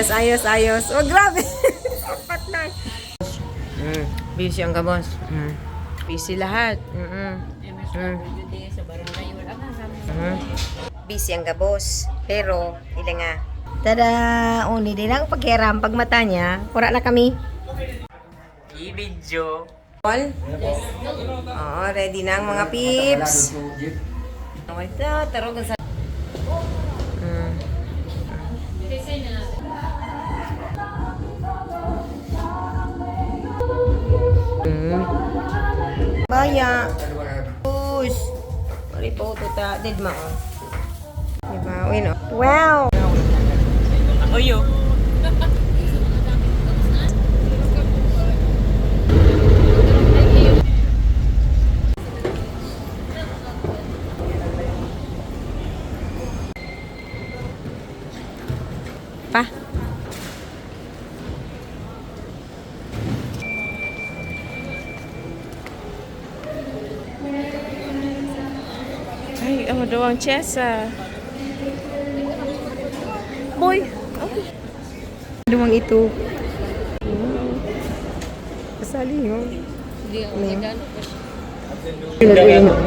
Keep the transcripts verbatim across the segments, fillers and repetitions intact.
Ayos, ayos, ayos. Oh, grabe. Patay. Mm, busy ang gabos. Mm. Busy lahat. Mm-mm. Mm. M S W D sa barangay, wala ka kami. Mm. Busy ang gabos. Pero, ila nga. Tada! Uni, di lang pakiaram. Pag mata niya, wala na kami. I-video. All? Oo, ready na ang mga peeps. Oh, ito, tarog sa... Mm. Mm. Baya. Push. Pare po, tuta. Dead ma, oh. Diba? Uy, no? Wow! Ako yun. Pa? Ay, oh, duwang chesa. Boy! Duwang ito. Wow. Kasali, oh. Hindi, ano? Nag-ano pa siya.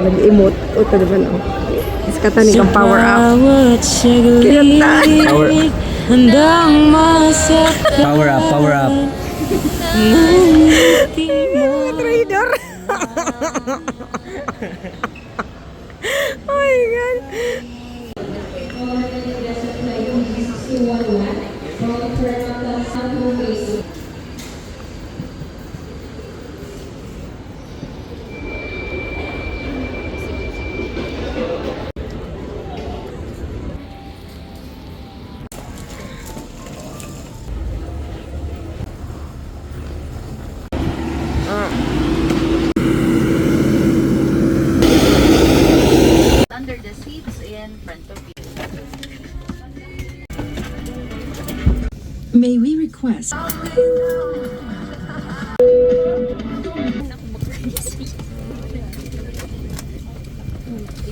Nag-emote. O, ito naman, oh. Iskatan ni kang power up. Kinanta. Power up. Power up, power up. Traitor. Oh my God. Under the seats in front of you. May we request?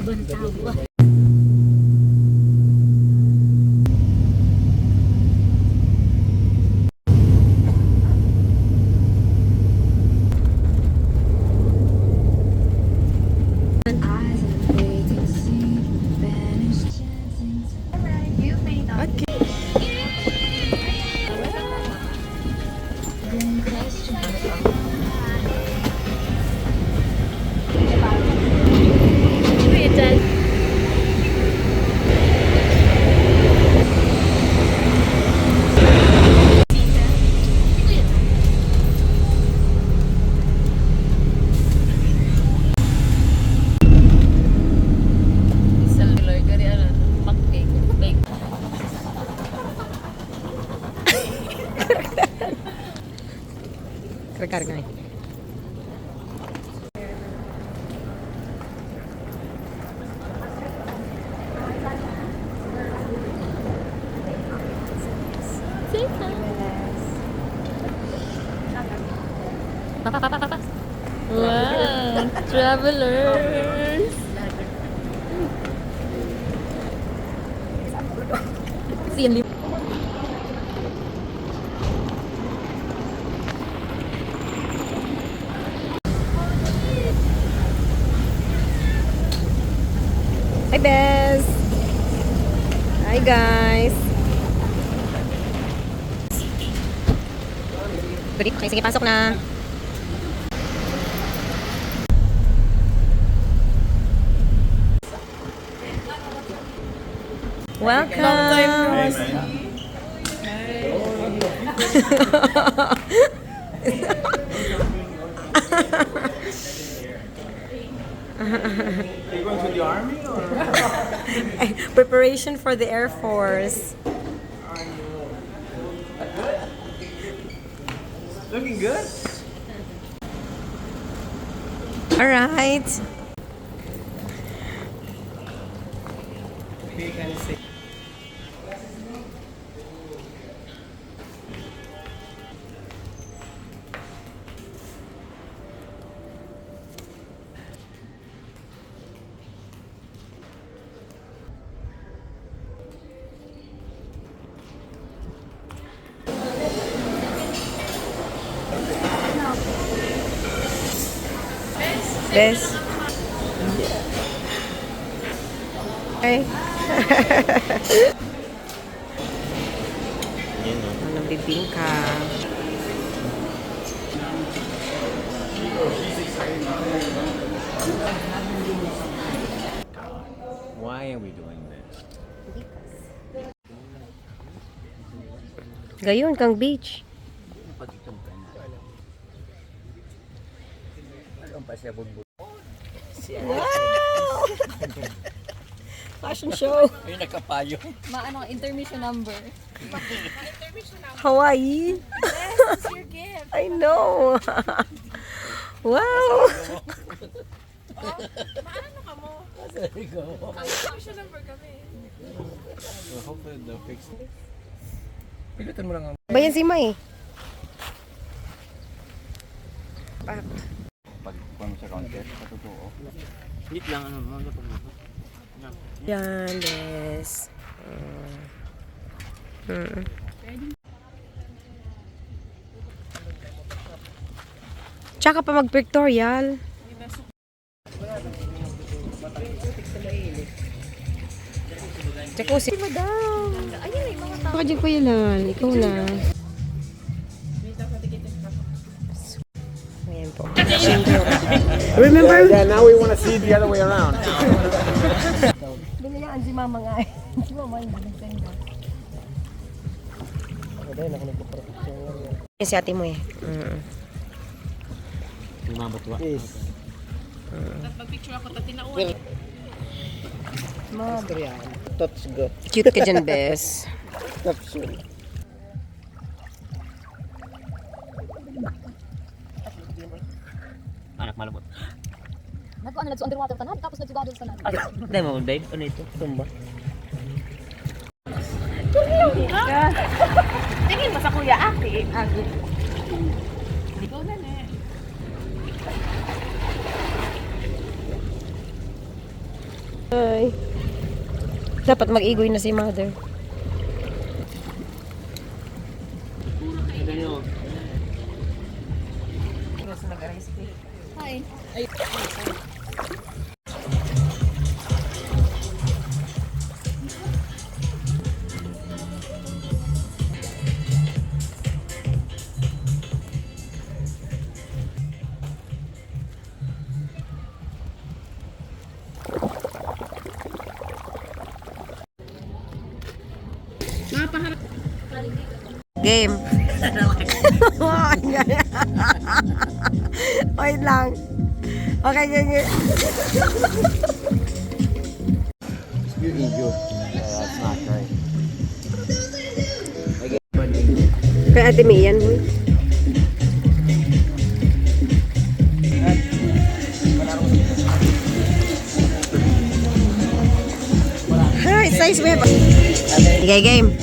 Ibang tao. Okay. Karga, karga. Say hi. Papa, papa, papa. Wow, travelers. Siyan. Hi, Bes! Hi, guys! Good evening. Okay, sige, pasok na. Welcome. Long time no see. Are you going to the army or? Preparation for the Air Force. Looking good. All right. We can see. Bes. Okay. Ano, bibingka? Why are we doing this? Gayon kang beach. Wow! Fashion show. May nakapayo. Maano ang intermission number? Hawaii. Yes, it's your gift. I know. Wow! Oh, maano ka mo? Sabi ko. Ang intermission number kami. Well, hopefully they'll fix it. Pilutan mo lang ang Bayan si May. Pak. Pag, pag sa counter, sa totoo. Wait lang, ano, ano, ano, ano. Yan, yes. Mm. Mm. Tsaka pa mag-pictorial. Jacuzzi. Madam! Ayun, may mga tao. Baka dyan, Kuya Lal. Ikaw na. Ayan po. Remember? Yeah, now we wanna see the other way around. Binayaan si Mama nga eh. Si Mama yung binayaan. Ako din, ako nagpaproteksyon ngayon. Yan si ate mo eh. Mm. Yung mga batuwa. Yes. Mm. Magpicture ako, tati na uwan. Mga istorya. Tots go. Cute ka dyan, bes. Tots yun. Anak malabot. Nagkuan na, nagsu-underwater tanan, tapos nagsu-goggles tanan. Ay, dahil mo, babe? Ano ito? Tumba? Tingin mo sa Kuya Aki. Ikaw na, ne. Ay. Dapat mag-igoy na si mother. Hi. Game. Wait lang. Okay, okay, okay. Yung inyo. That's not right. Kay Ate May yan, boy. Hi, size mo yan. Sige, game.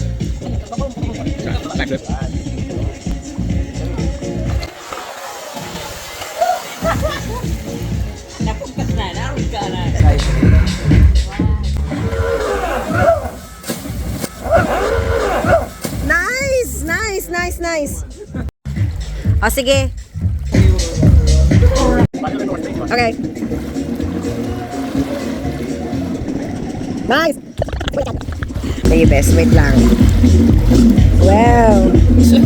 Napuntas na, naroon ka na. Nice! Nice, nice, nice! O, sige. Okay. Nice! Ay, bes, wait lang. Wow! Iso,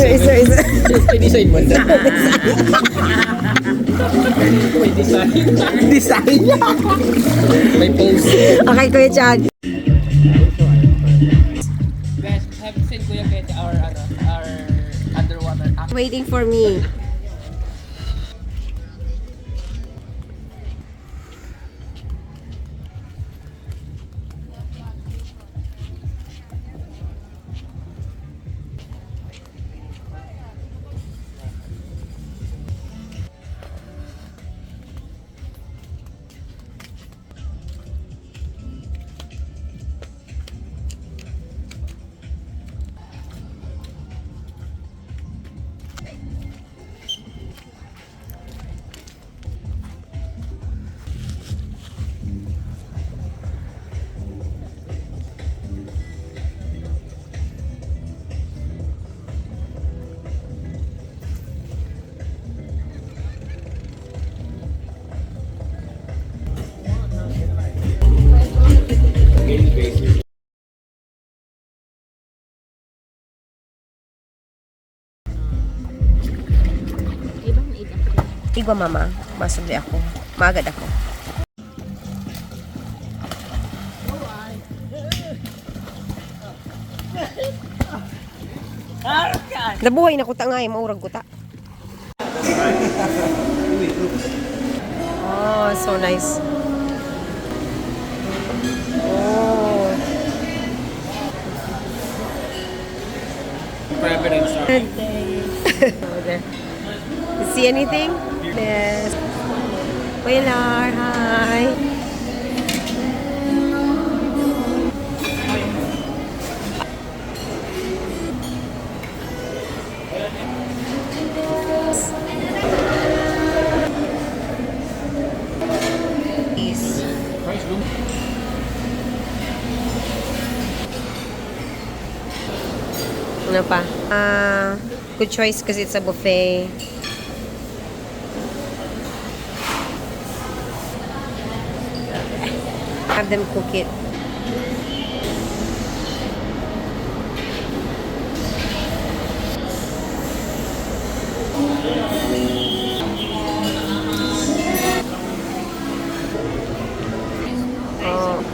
iso, iso. May design mo. May design. Design. May pose. Okay, Kuya Chad. Guys, have you seen Kuya Kete, our, ano, our underwater act? Waiting for me. Igwa, mama. Masubli ako. Maagad ako. Nabuhay na kuta nga, eh, maurag kuta. Oh, so nice. Oh. Private and stuff. Good day. Over there. You see anything? Yes. Kuya Lar, hi. Ano pa? Ah, good choice kasi it's a buffet. Have them cook it. Oh.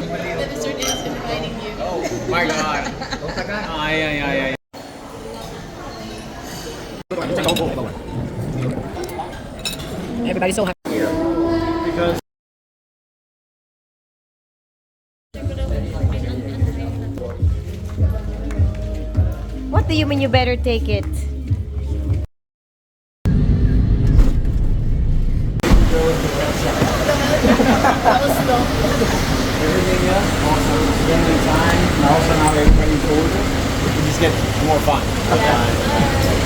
The dessert is inviting you. Oh my God. Ay, ay, ay, ay. Everybody's so happy. What do you mean you better take it? Everything else, also spending time, and also now everybody's older, it just gets more fun. Yeah.